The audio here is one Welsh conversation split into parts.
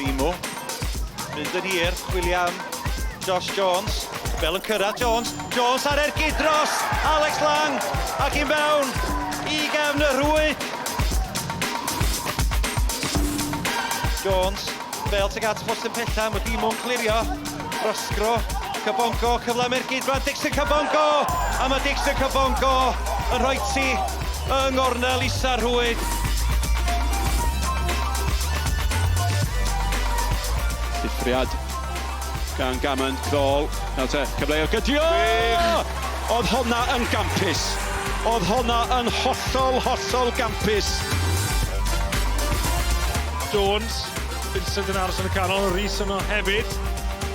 Mudimu. Mynd yn hir, chwilio am Josh Jones. Bel yn cyrraedd Jones. Jones ar ergyd dros Alex Lang ac i mewn i gefn y rhwyd. Jones, bel tuag at y postyn pella, mae Dimo'n clirio. Rosgro, Kabongo, cyfle am ergyd, mae Dixon Kabongo! A mae Dixon Kabongo yn rhoi ti yng ngornel isa'r rhwyd. Llithriad gan Gammon, Kroll. Nawr te, cyfle i'r gydio! Gwych! Oedd honna yn gampus. Oedd honna yn hollol, hollol gampus. Jones, Vincent yn aros yn y canol, Rhys yno hefyd.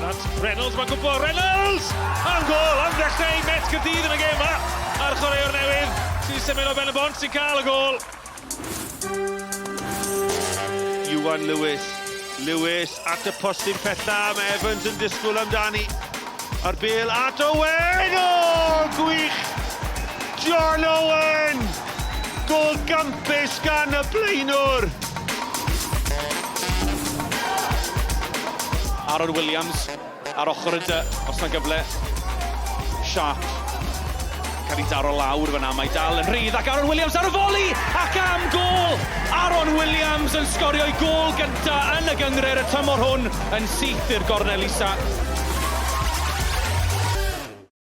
At Reynolds, mae'n gwybod, Reynolds! Am gol, am ddechrau i Met Caerdydd yn y gêm yma. A'r chwaraewr newydd sy'n symud o ben y bont sy'n cael y gol. Iwan Lewis. Lewis at y postyn pella, mae Evans yn disgwyl amdani. A'r bel at Owen! O, gwych! John Owen! Gol gampus gan y blaenwr! Aaron Williams ar ochr y dy, os na gyfle. Sharp. Cael ei daro lawr fyna, mae dal yn rhydd ac Aaron Williams ar y foli ac am gôl! Aaron Williams yn sgorio'i gôl gynta yn y gynghrair y tymor hwn yn syth i'r gornel isa.